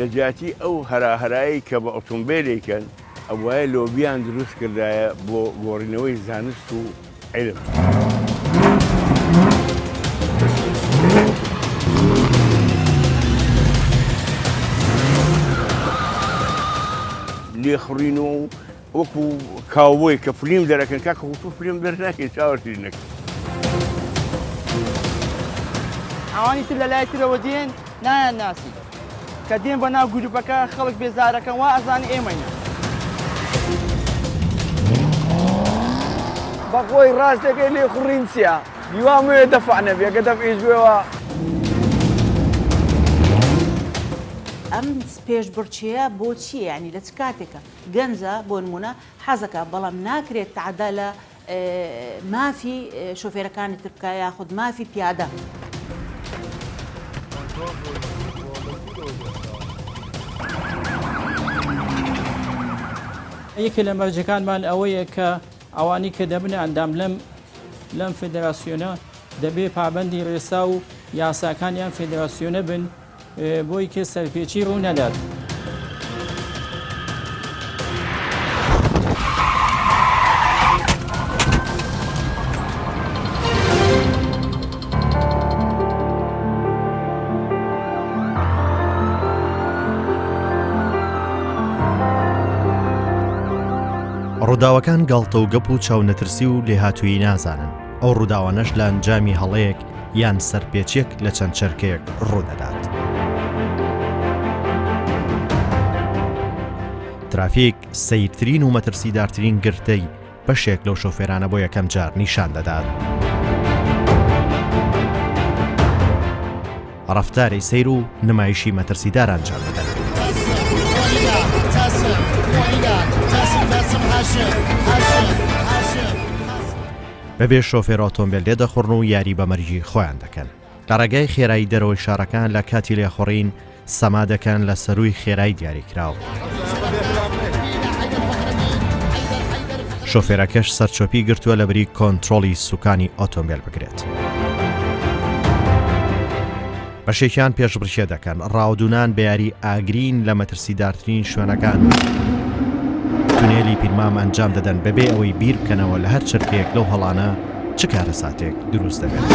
لە جیاتی ئەو هەرا هەرایەی کە بە ئۆتۆمبێل ئەیکەن ئەبوایە لۆبیان دروست کردایە بۆ گۆڕینەوەی زانست و عیلم. لێخوڕینەوە و وەکو کاوبۆی کە فلیم دەرەکەن کاکە خۆ تۆ فلیم دەرناکەی چاوەتری نەکەی. ئەوانی تر لە لای ترەوە دێن نایان ناسی کە دێن بە ناو گروپەکە خەڵک بێزارەکەن وا ئەزانن ئێمەینە. بەخۆی ڕاست دەکەی لێخوڕین چیە هیوام وەیە دەفع نەبێ گە دەفعیش بووەوە. ئەم پێشبڕکێیە بۆ چییە یانی لە چ کاتێکە؟ گەنجە بۆ نموونە حەزەکا بەڵام ناکرێت تەعەدا لە مافی شۆفێرەکانی تر بکا یاخود مافی پیادە. یەکێ لە مەرجەکانمان ئەوەیە کە ئەوانەی کە دەبنە ئەندام لەم لەم فێدراسیۆنە دەبێ پابەندی ڕێسا و یاساکانی ئەم فێدراسیۆنە بن بۆی کە سەرپێچی ڕوو نەدات. ڕووداوەکان گاڵتە و گەپ و چاونەترسی و لێهاتوویی نازانن، ئەو ڕووداوانەش لە ئەنجامی هەڵەیەک یان سەرپێچیەک لە چەند چرکەیەک ڕوودەدات. ترافیک سەیرترین و مەترسیدارترین گرتەی بەشێک لەو شۆفێرانە بۆ یەکەم جار نیشان دەدات. ڕەفتاری سەیر و نمایشی مەترسیدار ئەنجام دەدەن. بەبێ شۆفێر ئۆتۆمبێل لێدەخوڕن و یاری بە مەرگی خۆیان دەکەن. لە ڕێگای خێرایی دەرەوەی شارەکان لە کاتی لێخوڕین سەما دەکەن لە سەرووی خێرای دیاریکراو. شۆفێرەکەش سەرچۆپی گرتووە لەبری کۆنترۆڵی سوکانی ئۆتۆمبێل بگرێت. بەشێکیان پێشبڕکێ دەکەن، ڕاودوونان بە یاری ئاگرین لە مەترسیدارترین شوێنەکان و تونێلی پیرمام ئەنجام دەدەن بەبێ ئەوەی بیر بکەنەوە لە هەر چرکەیەک لەو هەڵانە چ کارەساتێک دروست دەبێت.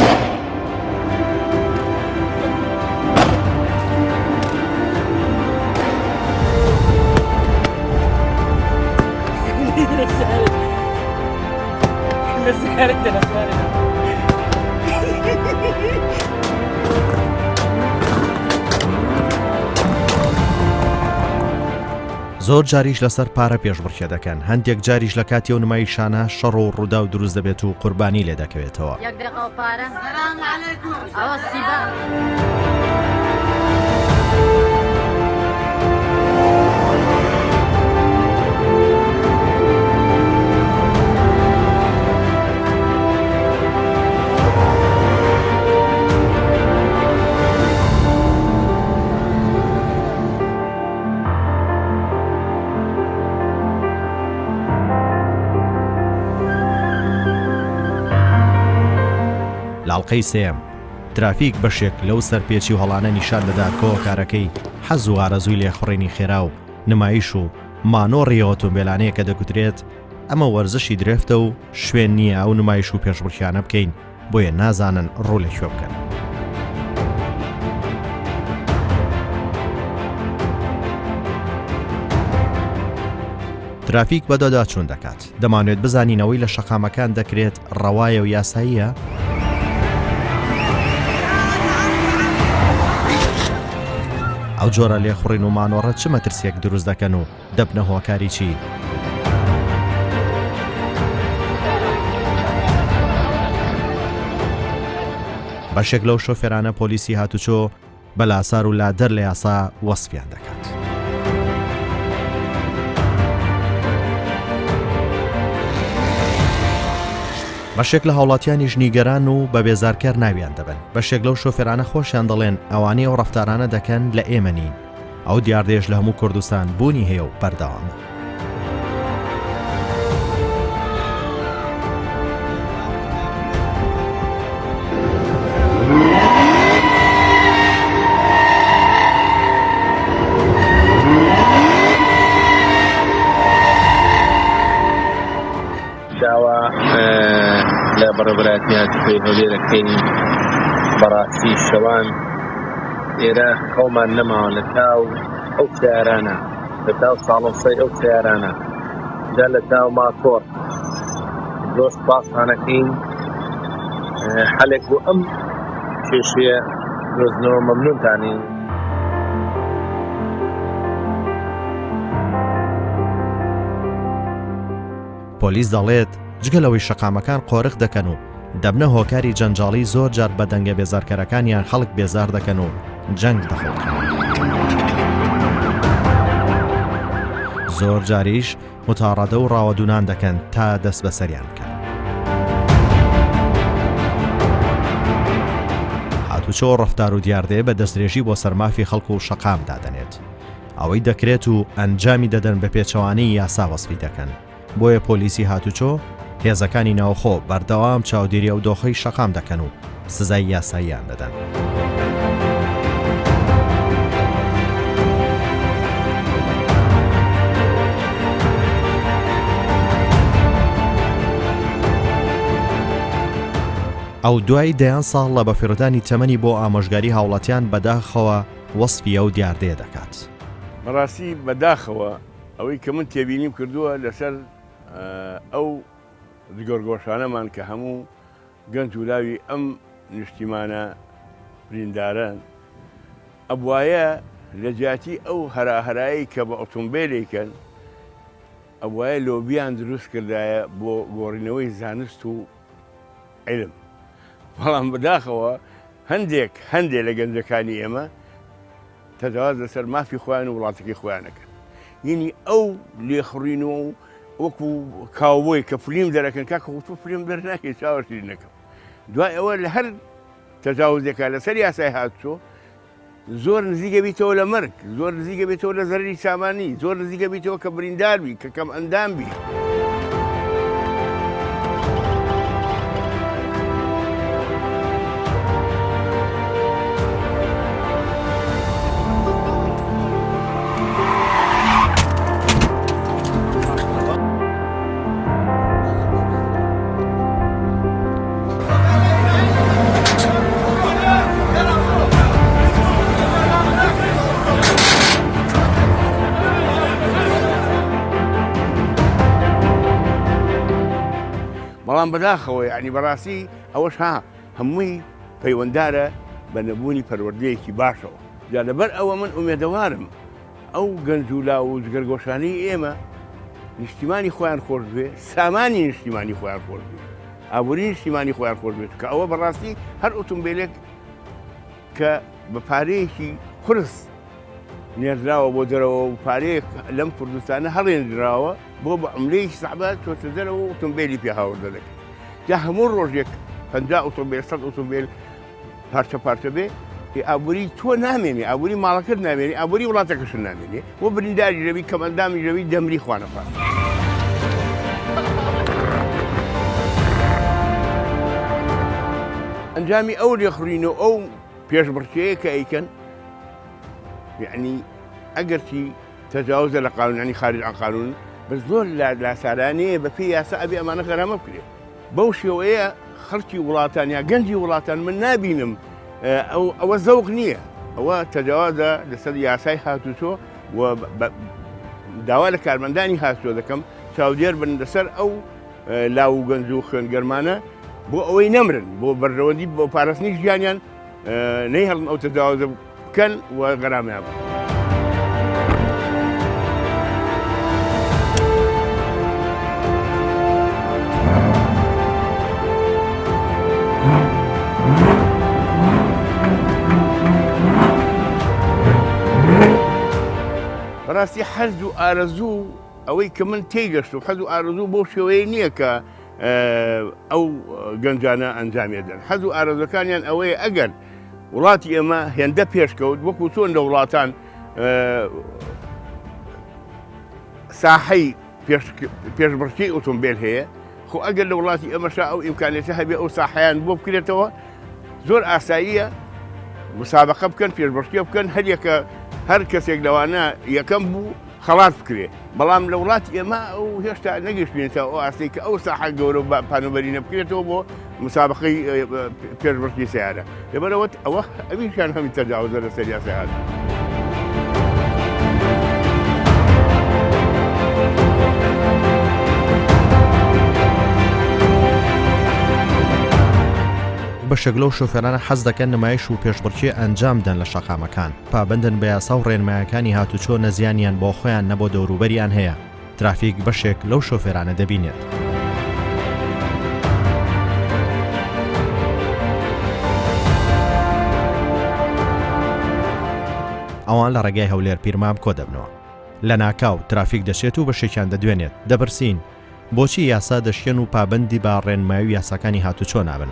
زۆر جاریش لەسەر پارە پێشبڕکێ دەکەن، هەندێک جاریش لە کاتی ئەو نمایشانە شەڕ و ڕووداو دروست دەبێت و قوربانی لێ دەکەوێتەوە. لە ئەڵقەی سێیەم، ترافیک بەشێک لەو سەرپێچی و هەڵانە نیشان دەدات کە هۆکارەکەی حەز و ئارەزووی لێخوڕینی خێرا و نمایش و مانۆڕی ئۆتۆمبێلانەیە کە دەگوترێت ئەمە وەرزشی درێفتە و شوێن نییە ئەو نمایش و پێشبڕکیانە بکەین بۆیە نازانن ڕوو لە کوێ بکەن. ترافیک بەدواداچوون دەکات، دەمانوێت بزانین ئەوەی لە شەقامەکان دەکرێت ڕەوایە و یاساییە؟ ئەو جۆرە لێخوڕین و مانۆڕە چ مەترسیەک دروست دەکەن و دەبنە هۆکاری چی؟ بەشێک لەو شۆفێرانە پۆلیسی هاتوچۆ بە لاسار و لادەر لە یاسا وەسفیان دەکات. بەشێک لە هاوڵاتیانیش نیگەران و بە بێزارکەر ناویان دەبەن، بەشێک لەو شۆفێرانە خۆشیان دەڵێن ئەوانەی ئەو ڕەفتارانە دەکەن لە ئێمە نین، ئەو دیاردەیەش لە هەموو کوردستان بوونی هەیە و بەردەوامە. بەڕێوەبەرایەتی هاتوچۆی هەولێر ئەکەین، بەڕاستی شەوان ئێرە خەومان نەماوە لە تاو ئەو سەیارانە، لە تاو ساڵۆسەی ئەو سەیارانە، جا لە تاو ماتۆڕ. زۆر سوپاستان ئەکەین حەلێک بۆ ئەم کێشەیە دۆزنەوە مەمنونتانین. پۆلیس دەڵێت، جگە لەوەی شەقامەکان قۆرخ دەکەن و دەبنە هۆکاری جەنجاڵی زۆر جار بە دەنگە بێزارکەرەکانیان خەڵک بێزار دەکەن و جەنگ دەخوڵقێنن. زۆر جاریش متاڕادە و ڕاوەدوونان دەکەن تا دەستبەسەریان بکەن. هاتوچۆ ڕەفتار و دیاردەیە بە دەستدرێژی بۆ سەر مافی خەڵک و شەقام دادەنێت. ئەوەی دەکرێت و ئەنجامی دەدەن بە پێچەوانەی یاسا وەسفی دەکەن. بۆیە پۆلیسی هاتوچۆ، هێزەکانی ناوخۆ بەردەوام چاودێری ئەو دۆخەی شەقام دەکەن و سزای یاساییان دەدەن. ئەو دوای دەیان ساڵ لە بەفیڕۆدانی تەمەنی بۆ ئامۆژگاری هاوڵاتیان بەداخەوە وەسفی ئەو دیاردەیە دەکات. بەڕاستی بەداخەوە ئەوەی کە من تێبینیم کردووە لەسەر ئەو جگەرگۆشانەمان کە هەموو گەنج و لاوی ئەم نیشتیمانە بریندارەن، ئەبوایە لە جیاتی ئەو هەراهەرایەی کە بە ئۆتۆمبێلێکن، ئەبوایە لۆبیان دروست کردایە بۆ گۆڕینەوەی زانست و عیلم. بەڵام بەداخەوە هەندێک هەندێک لە گەنجەکانی ئێمە تەجاوز لەسەر مافی خۆیان و وڵاتەکەی خۆیان ئەکەن. یەنی ئەو لێخوڕینەوە و وەکو کاوبۆی کە فلیم دەرەکەن کاکە خۆ تۆ فلیم دەرناکەی چاوە شیرین نەکەم. دوای ئەوە لە هەر تەجاوزێکا لەسەر یاسای هاتوچۆ زۆر نزیکە بیتەوە لە مەرگ، زۆر نزیکە بیتەوە لە زەرری سامانی، زۆر نزیکە بیتەوە کە بریندار بی، کە کەم ئەندام بی. بەڵام بەداخەوە یعنی بەڕاستی ئەوەش ها هەمووی پەیوەندارە بە نەبوونی پەروەردەیەکی باشەوە جا لەبەر ئەوە من ئومێدەوارم ئەو گەنج و لاو و جگەرگۆشانەی ئێمە نیشتیمانی خۆیان خۆش بوێ، سامانی نیشتیمانی خۆیان خۆش بوێ، ئابووری نیشتیمانی خۆیان خۆش بوێ، چونکە ئەوە بەڕاستی هەر ئۆتۆمبیلێک کە بە پارەیەکی قورس نێردراوە بۆ دەرەوە و پارەیەک لەم کوردستانە هەڵێنراوە بۆ بە عملەیەکی سەعبە چۆتە دەرەوە و ئۆتۆمبیلی پێ هاوردە دەکرێت. جا هەموو ڕۆژێک 50 ئۆتۆمبیل 100 ئۆتۆمبیل پارچە پارچە بێ ئابووری تۆ نامێنێ ئابووری ماڵەکەت نامێنێ ئابووری وڵاتەکەشت نامێنێ و برینداری دەبی کەمئەندامی دەبی دەمری خوانەخواستە. ئەنجامی ئەو لێخوڕین و ئەو پێشبڕکێیە کە ئەیکەن یعنی ئەگەرچی تەجاوزە لە قانون ینی خارج عن قانون بە زۆر لاسارانەیە بە پێی یاسا ئەبێ ئەمانە غەرامە بکرێت بەو شێوەیە خەڵکی وڵاتان یا گەنجی وڵاتان من نابینم ئەوە زەوق نییە ئەوە تەجاوازە لەسەر یاسای هاتوچۆ و داوا لە کارمەندانی هاتوچۆ دەکەم چاودێر بن لەسەر ئەو لاو و گەنج و خوێنگەرمانە بۆ ئەوەی نەمرن بۆ بەرژەوەندی بۆ پاراستنی ژیانیان نەیهڵن ئەو تەجاوازە بکەن و غەرامیان بکەن. بەڕاستی حەز و ئارەزوو ئەوەی کە من تێیگەشتم حەز و ئارەزوو بەو شێوەیە نییە کە ئەو گەنجانە ئەنجامیدەن حەز و ئارەزوەکانیان ئەوەیە ئەگەر وڵاتی ئێمە هێندە پێشکەوت وەکو چۆن لە وڵاتان ساحەی پێشبڕکێی ئۆتۆمبیل هەیە خۆ ئەگەر لە وڵاتی ئەمەشا ئەو ئیمکانێتە هەبێ ئەو ساحیان بۆ بکرێتەوە زۆر ئاساییە مسابقە بکەن پێشبڕکێ بکەن هەریەکە هەر کەسێک لەوانە یەکەم بوو خەڵات بکرێ بەڵام لە وڵاتی ئێمە ئەو هێشتا نەگەشتوینەتە ئەو ئاستەی کە ئەو ساحە گەورە و پانوبەرینە بکرێتەوە بۆ مسابقەی پێشبڕکی سیارە لەبەرەوە ئەوە ئەویشیان هەمی تەجاوزە لەسەر یاسای هات. بەشێک لەو شۆفێرانە حەز دەکەن نمایش و پێشبڕکێ ئەنجام بدەن لە شەقامەکان، پابەندن بە یاسا و ڕێنمایەکانی هاتوچۆ نە زیانیان بۆ خۆیان نە بۆ دەوروبەریان هەیە، ترافیک بەشێک لەو شۆفێرانە دەبینێت. ئەوان لە ڕێگای هەولێر پیرمام کۆدەبنەوە. لەناکاو ترافیک دەچێت و بەشێکیان دەدوێنێت، دەپرسین، بۆچی یاسا دەشکێن و پابەندی بە ڕێنمایی و یاساکانی هاتوچۆ نابن؟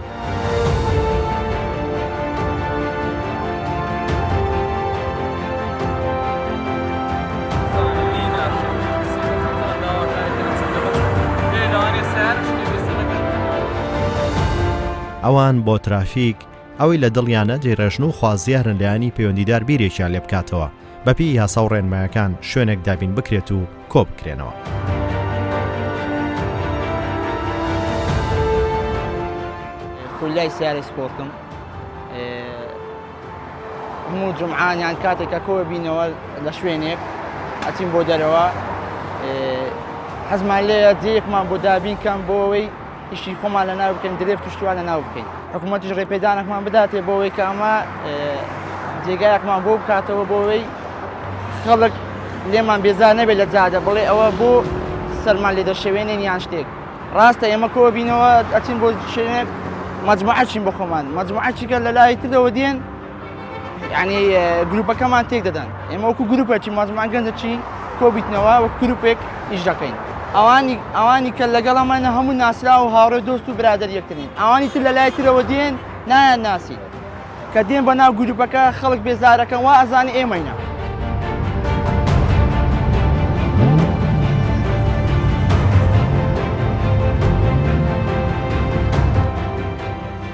ئەوان بۆ ترافیک ئەوەی لە دڵیانە دەیڕێژن و خوازیارن لایەنی پەیوەندیدار بیرێکیان لێ بکاتەوە بەپێی یاسا و ڕێنمایەکان شوێنێک دابین بکرێت و کۆبکرێنەوە. خولیای سیارەی سپۆرتم هەموو جمعان یان کاتێک کە کۆ بینەوە لە شوێنێک ئەچین بۆ دەرەوە حەزمان لێیە جێیەکمان بۆ دابین کەم بۆ ئەوەی ئیشی خۆمان لەناو بکەین درێفت و شتیوان لەناو بکەین حکوومەتیش ڕێپێدانێکمان بداتێ بۆ ئەوەی کە ئەمە جێگایەکمان بۆ بکاتەوە بۆ ئەوەی خەڵک لێمان بێزار نەبێت لە جادە بڵێ ئەوە بۆ سەرمان لێ دەشێوێنێن یان شتێک ڕاستە ئێمە کۆ بینەوە ئەچین بۆ شوێنێک مەجموعە چین بۆ خۆمان مەجموعە چیکە لە لای ترەوە دێن یعنی گروپەکەمان تێک دەدەن ئێمە وەکو گروپێکی مەجموعە گەنجە چین کۆبیتنەوە وەک گروپێک ئیش دەکەین ئەوانی ئەوانی کە لەگەڵەمانە هەموو ناسرا و هاوڕێ دۆست و برادەر یەکترین ئەوانی تر لە لای ترەوە دێن نایان ناسی کە دێن بە ناو گروپەکە خەڵک بێزارەکەن وا ئەزانی ئێمەینە.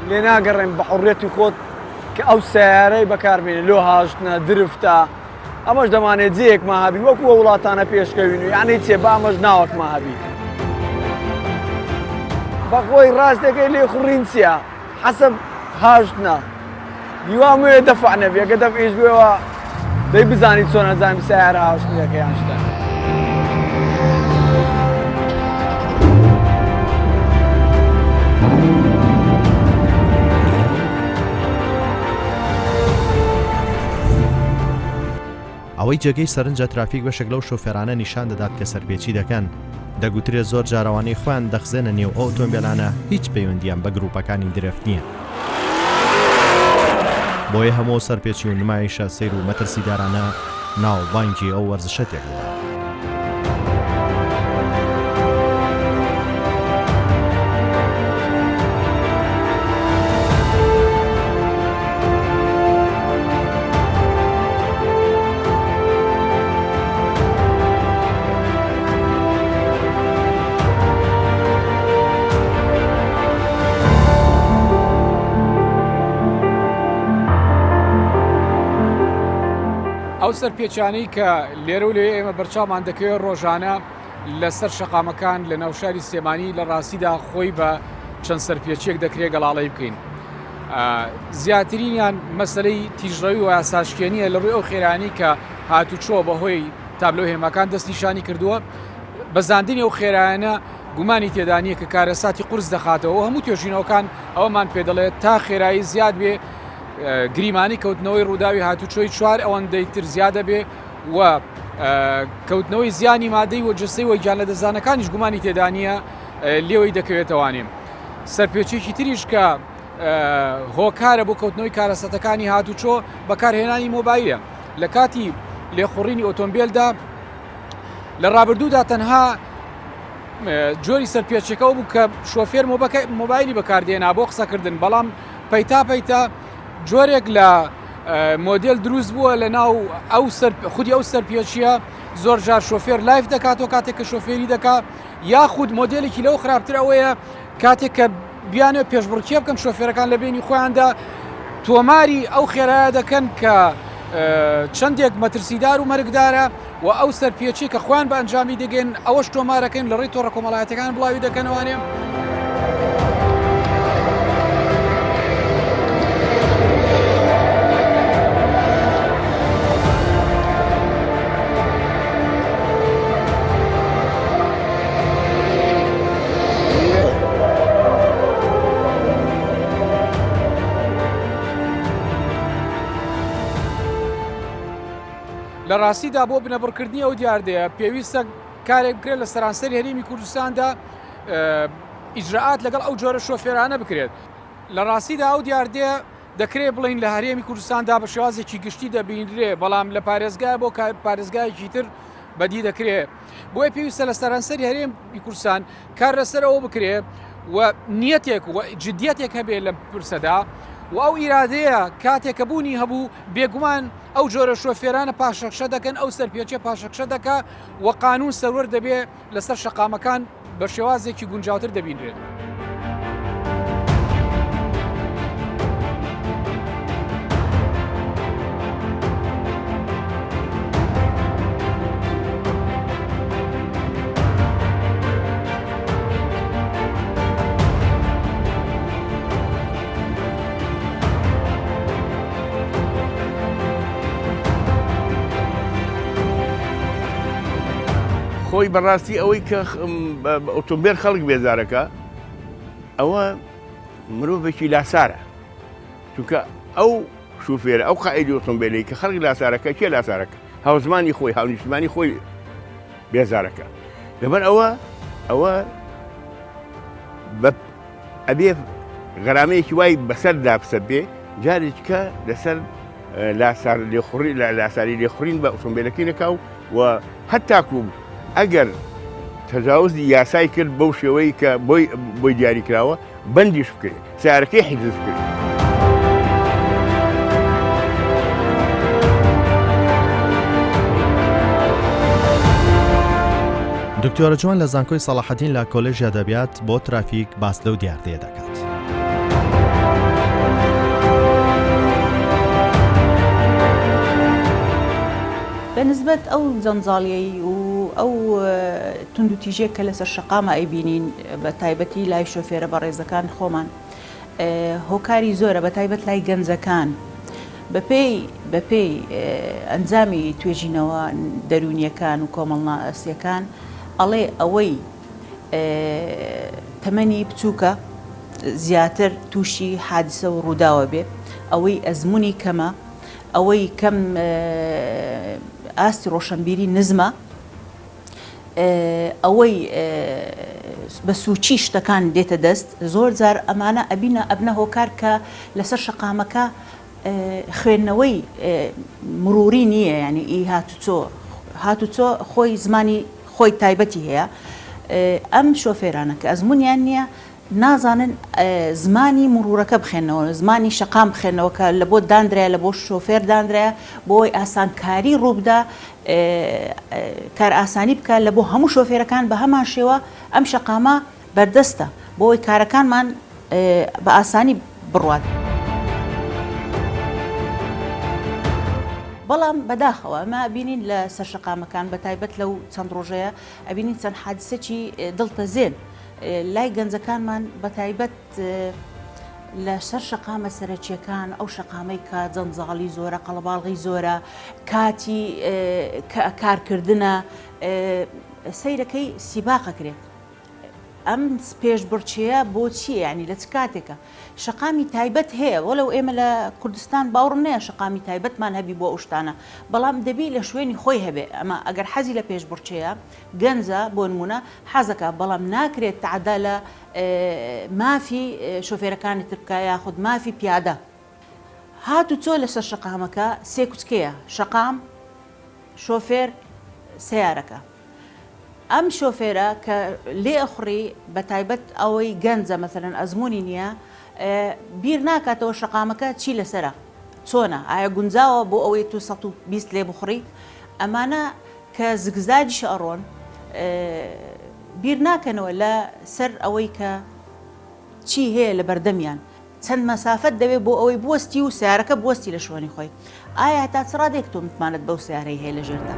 لێ ناگەڕێن بە حوڕیەتی خۆت کە ئەو سەیارەی بەکاربێنی لۆ هاژتنە درفتە ئەمەش دەمانێت جێیەکمان هەبی وەکو ئەو وڵاتانە پێشکەوین و یعنی چێ با ئەمەش ناوەکمان هەبی بەخۆی ڕاستەکەی لێ خوڕین چییە حەسەب هاژتنە هیوام وێ دەفع نەبی ئەگە دەفعیش بوێوە دەی بزانی چۆن ئەزانم سەیارە هاژتنەکە یان شتە. ئەوەی جێگەی سەرنجە ترافیک بەشێک لەو شۆفێرانە نیشان دەدات کە سەرپێچی دەکەن، دەگوترێت زۆر جار ئەوانەی خۆیان دەخزێنە نێو ئەو ئۆتۆمبێلانە هیچ پەیوەندییان بە گرووپەکانی درێفت نییە. بۆیە هەموو ئەو سەرپێچی و نمایشە سەیر و مەترسیدارانە ناوبانگی ئەو وەرزشە تێکدەدات. ئەو سەرپێچانەی کە لێرە و لەوێ ئێمە بەرچاومان دەکەوێت ڕۆژانە لەسەر شەقامەکان لە ناو شاری سلێمانی لە ڕاستیدا خۆی بە چەند سەرپێچیەک دەکرێت گەڵاڵەی بکەین. زیاترینیان مەسلەی تیژڕەوی و یاساشکێنیە لە ڕووی ئەو خێرانی کە هاتوچۆ بەهۆی تابلۆ هێماکان دەستنیشانی کردووە بەزاندنی ئەو خێرایانە گومانی تێدا نییە کە کارەساتی قورس دەخاتەوە هەموو توێژینەوەکان ئەوەمان پێ دەڵێت تا خێرایی زیاد بێ گریمانی کەوتنەوەی ڕووداوی هاتوچۆی چوار ئەوەندەی تر زیادە بێ و کەوتنەوەی زیانی مادەی و جەستەی و گیان لەدەستدانەکانیش گومانی تێدا نییە لێوەی دەکەوێتەوانێ. سەرپێچێکی تریش کە هۆکارە بۆ کەوتنەوەی کارەساتەکانی هاتوچۆ بەکارهێنانی مۆبایلە لە کاتی لێخوڕینی ئۆتۆمبیلدا لە ڕابردوودا تەنها جۆری سەرپێچەکەەوە بوو کە شۆفێر مۆبایلی بەکاردێنا بۆ قسەکردن بەڵام پەیتا پەیتا جۆرێک لە مۆدێل دروست بووە لە ناو ئەو سەر خودی ئەو سەرپێچیە زۆر جار شۆفێر live دەکاتەوە کاتێک کە شۆفێری دەکا یاخود مۆدێلێکی لەو خراپتر ئەوەیە کاتێک کە بیانێ پێشبڕکێ بکەن شۆفێرەکان لە بینی خۆیاندا تۆماری ئەو خێرایە دەکەن کە چەندێک مەترسیدار و مەرگدارە و ئەو سەرپێچی کە خۆیان بە ئەنجامی دەگەن ئەوەش تۆمارەکەن لە ڕێی تۆڕە کۆمەڵایەتەکان بڵاوی دەکەنەوانێ. لە ڕاستیدا بۆ بنەبڕکردنی ئەو دیاردەیە پێویستە کارێک بکرێت لە سەرانسەری هەرێمی کوردستاندا ئیجرائات لەگەڵ ئەو جۆرە شۆفێرانە بکرێت. لە ڕاستیدا ئەو دیاردەیە دەکرێت بڵێین لە هەرێمی کوردستاندا بە شێوازێکی گشتی دەبینرێ، بەڵام لە پارێزگای بۆ پارێزگایەکی تر بەدی دەکرێ. بۆیە پێویستە لە سەرانسەری هەرێمی کوردستان کار لەسەر ئەوە بکرێ و نیەتێک و جدیەتێک هەبێ لەم پرسەدا و ئەو ئیرادەیە کاتێک کە بوونی هەبوو بێگومان ئەو جۆرە شۆفێرانە پاشەکشە دەکەن ئەو سەرپێچە پاشەکشە دەکا و قانون سەروەر دەبێ لەسەر شەقامەکان بە شێوازێکی گونجاوتر دەبینرێت. خۆی بەڕاستی ئەوەی کە ئۆتۆمبێل خەڵک بێزارەکە ئەوە مرۆڤێکی لاسارە چونکە ئەو شوفێرە ئەو قائیدی ئۆتۆمبیلی کە خەڵک لاسارەکە کێ لاسارەکە هاوزمانی خۆی هاونیشتمانی خۆی بێزارەکە لەبەر ئەوە ئەوە ئەبێ غەرامەیەکی وای بەسەردا بسەپێ جارێکە لەسەر لاسار لێخوڕی لە لاساری لێخورین بە ئۆتۆمبیلەکەی نەکا و و هەتاکو ئەگەر تەجاوزی یاسای کرد بەو شێوەی کە بۆی بۆی دیاری کراوە بەندیش بکرێت سیارەکەی حیجز بکرێت. دکتۆرە جوان لە زانکۆی سەڵاحەدین لە کۆلێژی ئەدەبیات بۆ ترافیک باس لەو دیاردەیە دەکات. بە نسبەت ئەو جەنجاڵیەی و ئەو توندوتیژیە کە لەسەر شەقامە ئەیبینین بە تایبەتی لای شۆفێرە بەڕێزەکان خۆمان هۆکاری زۆرە بە تایبەت لای گەنجەکان بەپێی بەپێی ئەنجامی توێژینەوە دەروونیەکان و کۆمەڵناسیەکان ئەڵێ ئەوەی تەمەنی بچووکە زیاتر تووشی حادیسە و ڕووداوە بێ ئەوەی ئەزمموی کەمە ئەوەی کەم ئاستی ڕۆشنبیری نزمە ئەوەی بە سووچی شتەکان دێتە دەست زۆر جار ئەمانە ئەبینە ئەبنە هۆکار کە لەسەر شەقامەکە خوێندنەوەی مروری نییە یعنی ئی هاتوچۆ هاتوچۆ خۆی زمانی خۆی تایبەتی هەیە ئەم شۆفێرانە کە ئەزمونیان نییە نازانن زمانی مروورەکە بخێنەوە، زمانی شەقام بخێنەوە کە لە بۆ دانرایە لە بۆ شۆفێر دانرایە بۆ ئەوەی ئاسانکاری ڕووبدا کارئاسانی بکە لە بۆ هەموو شۆفێرەکان بە هەمان شێوە ئەم شەقامە بەردەستە بۆ ئەوەی کارەکانمان بە ئاسانی بڕوات. بەڵام بەداخەوە ئەمە ئەبینین لە سەر شەقامەکان بە تایبەت لەو چەند ڕۆژەیە ئەبینین چەند حادیسەکی دڵتەزێن لای گەنجەکانمان بەتایبەت لە سەر شەقامە سەرەکیەکان ئەو شەقامەی کە جەنجاڵی زۆرە قەڵەباڵغی زۆرە کاتی کارکردنە سەیرەکەی سیباقەکرێت ئەم پێشبڕکێیە بۆ چییە ینی لە چ کاتێکە شەقامی تایبەت هەیە وەلو ئێمە لە کوردستان باوەڕم نەیە شەقامی تایبەتمان هەبی بۆ ئەو شتانە بەڵام دەبی لە شوێنی خۆی هەبێ ئەمە ئەگەر حەزی لە پێشبڕکێیە گەنجە بۆ نمونە حەزەکا بەڵام ناکرێت تەعدا لە مافی شۆفێرەکانی تر بکا یاخود مافی پیادە. هات و چۆ لەسەر شەقامەکە سێکوچکەیە شەقام شۆفێر سەیارەکە ئەم شۆفێرە کە لێ ئەخوڕی بە تایبەت ئەوەی گەنجە مەسەلەن ئەزموونی نییە بیر ناکاتەوە شەقامەکە چی لەسەرە چۆنە ئایا گونجاوە بۆ ئەوەی تو 120 لێ بخوڕی ئەمانە کە زگزاگیش ئەڕۆن بیر ناکەنەوە لە سەر ئەوەی کە چی هەیە لە بەردەمیان چەند مەسافەت دەوێت بۆ ئەوەی بوەستی و سیارەکە بوەستی لە شوێنی خۆی ئایا هەتا چ ڕادەیەک تۆ متمانەت بەو سیارەی هەیە لە ژێرتا؟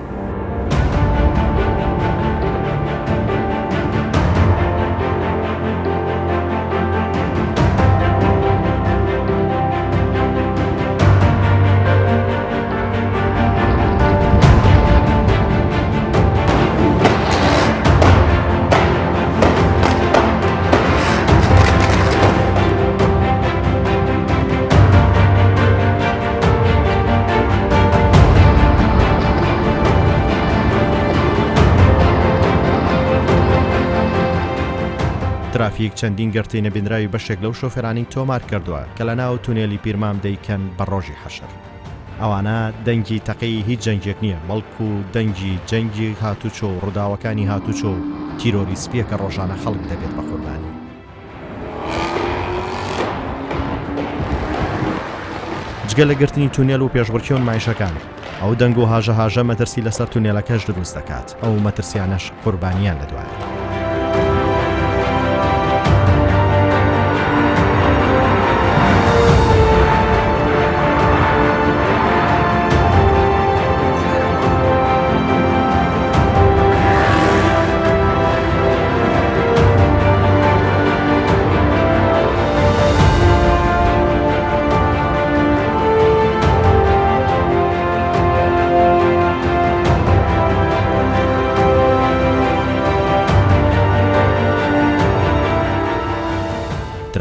ترافیک چەندین گرتەی نەبینراوی بەشێک لەو شۆفێرانەی تۆمار کردووە کە لە ناو تونێلی پیرمام دەیکەن بە ڕۆژی حەشر. ئەوانە دەنگی تەقەی هیچ جەنگێک نییە، بەڵکو دەنگی جەنگی هاتوچۆ و ڕووداوەکانی هاتوچۆ و تیرۆری سپییە کە ڕۆژانە خەڵک دەبێت بە قوربانی. جگە لە گرتنی تونێل و پێشبڕکێ و نمایشەکان، ئەو دەنگ و هاژە هاژە مەترسی لەسەر تونێلەکەش دروست دەکات، ئەو مەترسیانەش قوربانیان لە دوایە.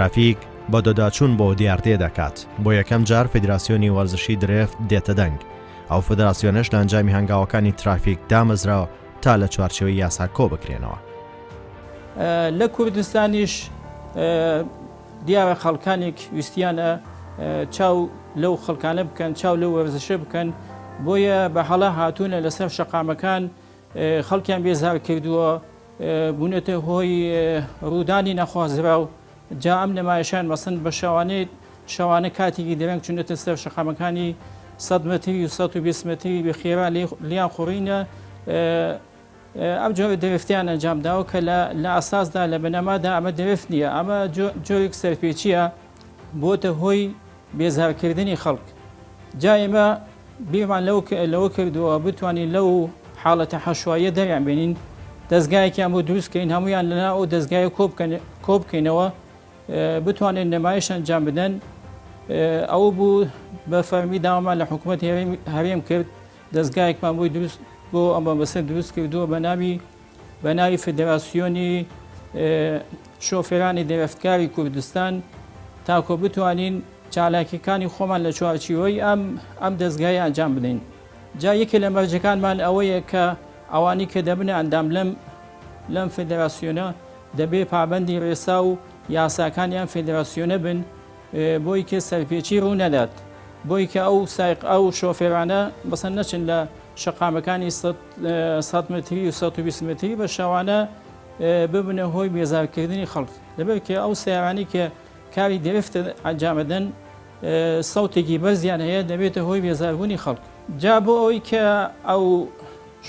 ترافیک بەدواداچوون بۆ دیاردەیە دەکات، بۆ یەکەم جار فیدراسیۆنی وەرزشی درێفت دێتە دەنگ، ئەو فیدراسیۆنەش لە ئەنجامی هەنگاوەکانی ترافیک دامەزرا تا لە چوارچێوەی یاسا کۆبکرێنەوە. لە کوردستانیش دیارە خەڵکانێک ویستیانە چاو لەو خەڵکانە بکەن، چاو لەو وەرزشە بکەن، بۆیە بە هەڵە هاتوونە لەسەر شەقامەکان خەڵکیان بێزار کردووە، بوونەتە هۆی ڕوودانی نەخوازراو، جا ئەم نمایشان مەسن بە شەوانەی شەوانە کاتێکی درەنگ چونەتە سەر شەقامەکانی 100 مەتری و 120 مەتری بە خێرا لیان خوڕینە ئەم جۆرە درفتیان ئەنجام داوە کە لە لە ئەساسدا لە بنەمادا ئەمە درفت نییە ئەمە جۆرێک سەرپێچیە بۆتە هۆی بێزارکردنی خەڵک جا ئێمە بیرمان لەو لەوە کردووە بتوانین لەو حاڵەتە حەشواییە دەریان بێنین دەزگایەکیان بۆ دروست کەین هەمویان لەنا ئەو دەزگایە کۆ بکەینەوە بتوانین نمایش ئەنجام بدەن ئەو بوو بە فەرمی داوامان لە حکوومەت هەرێم کرد دەزگایەکمان بۆی دروست بۆ ئەم مەبەستە دروست کردووە بە ناوی بە ناوی فدراسیۆنی شۆفێرانی دەرفتکاری کوردستان تاکۆ بتوانین چالاکیەکانی خۆمان لە چوارچیوەی ئەم ئەم دەزگایە ئەنجام بدەین جا یەکێ لە مەرجەکانمان ئەوەیە کە ئەوانی کە دەبنە ئەندام لەم لەم فدراسیۆنە دەبێ پابەندی ڕێسا و یاساکانی ئەم فدراسیۆنە بن بۆی کە سەرپێچی ڕوو نەدات بۆی کە ئەو سایق ئەو شۆفێرانە بەسەن نەچن لە شەقامەکانی 100 متری و 120 متری بە شەوانە ببنە هۆی بێزارکردنی خەڵک لەبەر کە ئەو سیارانی کە کاری درفت ئەنجامەدەن سەوتێکی بەرزیان هەیە دەبێتە هۆی بێزاربوونی خەڵک. جا بۆ ئەوەی کە ئەو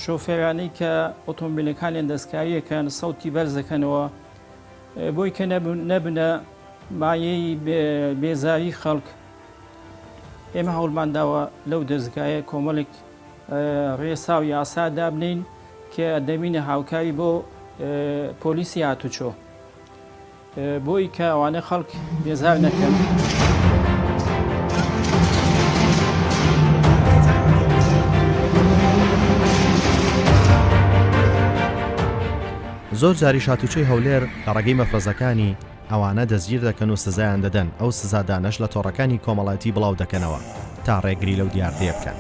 شۆفێرانەی کە ئۆتۆمبیلەکانیان دەستکاریەکەن سەوتی بەرز دەکەنەوە بۆی کە نەبنە مایەی بێزاری خەڵک ئێمە هەوڵمان داوە لەو دەزگایە کۆمەڵێک ڕێسا و یاسا دابنین کە دەبینە هاوکاری بۆ پۆلیسی هاتوچۆ. بۆی کە ئەوانە خەڵک بێزار نەکەن. زۆر جاریش هاتوچۆی هەولێر لە ڕێگەی مەفرەزەکانی ئەوانە دەستگیر دەکەن و سزایان دەدەن، ئەو سزادانەش لە تۆڕەکانی کۆمەڵایەتی بڵاو دەکەنەوە تا ڕێگری لەو دیاردەیە بکەن.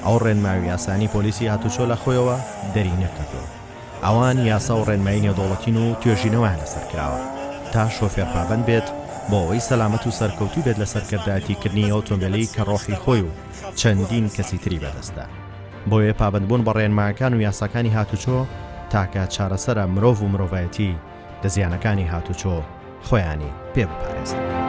ئەو ڕێنمایی و یاسایانەی پۆلیسی هاتوچۆ لە خۆیەوە دەری نەکردوون. ئەوان یاسا و ڕێنمایی نێودەوڵەتین و توێژینەوەیان لەسەر کراوە تا شۆفێر پابەند بێت بۆ ئەوەی سەلامەت و سەرکەوتوو بێت لە سەرکردایەتیکردنی ئۆتۆمبێلی کە ڕۆحی خۆی و چەندین کەسی تری بەدەستە. بۆیە پابەندبوون بە ڕێنمایەکان و یاساکانی هاتوچۆ تاکە چارەسەرە مرۆڤ و مرۆڤایەتی لە زیانەکانی هاتوچۆ خۆیانی پێ بپارێزن.